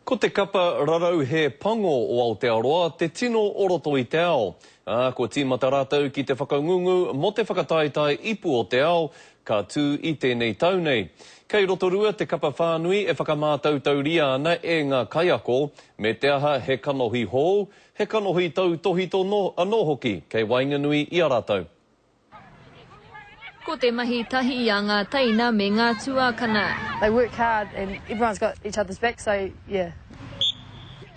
Ko te kapa rarauhe pango o Aotearoa te tino o roto i te ao, ā, kua tīmata rātou ki te whakangungu mō te whakataetae ipu o te ao ka tū i tēnei tau nei. Kei Rotorua te kapa whānui e whakamātautauria ana e ngā kaiako, me te aha he kanohi hou, he kanohi tautōhito anō hoki kei waenganui i a rātou. Ko te mahi tahi a ngā teina me ngā tuākana. They work hard and everyone's got each other's back so yeah.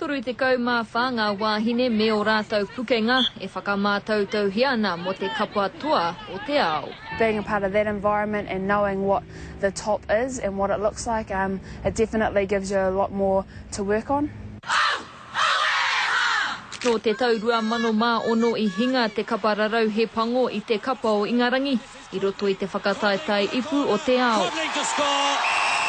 34 ngā wāhine me ō rātou pukenga e whakamātautauhia ana mō te kapa toa o te ao. Being a part of that environment and knowing what the top is and what it looks like, um, it definitely gives you a lot more to work on. Nō te tau 2006 i hinga te kapa rarauhe pango i te kapa o Ingarangi i roto i te whakataetae ipu o te ao.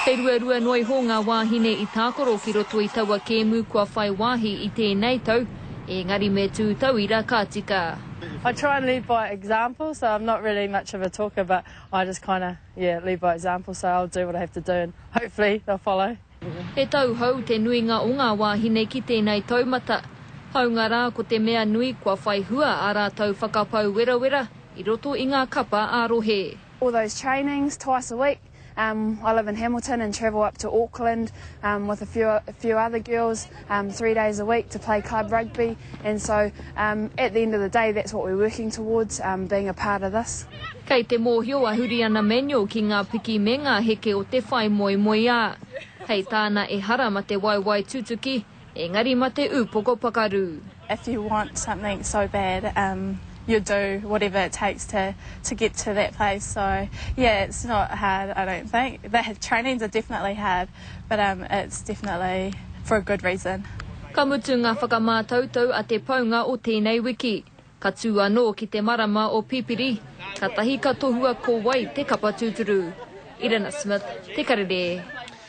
He ruarua noa iho ngā wāhine i tākaro ki roto i taua kēmu kua whai wāhi i tēnei tau, ēngari me tū tauira ka tika. I try and lead by example, so I'm not really much of a talker but I just kinda, yeah, lead by example, so I'll do what I have to do and hopefully they'll follow. He tauhou te nuinga o ngā wāhine ki tēnei taumata. Hāunga rā ko te mea nui kua whai hua ā rātou whakapau werawera i roto i ngā kapa ā-rohe. All those trainings twice a week, um I live in Hamilton and travel up to Auckland um with a few a few other girls um 3 days a week to play club rugby and so um at the end of the day that's what we're working towards um being a part of this. Kei te mōhio a Huriana Manuel ki ngā piki me ngā heke o te whai moemoeā. Hei tāna ehara ma te waewae tutuki, engari ma te ūpoko pakaru. If you want something so bad um you do whatever it takes to to get to that place so yeah it's not hard I don't think. The trainings are definitely hard but um it's definitely for a good reason. Ka mutu ngā whakamātautau a te paunga o tēnei wiki. Ka tū anō ki te marama o Pipiri, katahi ka tohua ko wai te kapa tūturu. Irina Smith, Te Karere.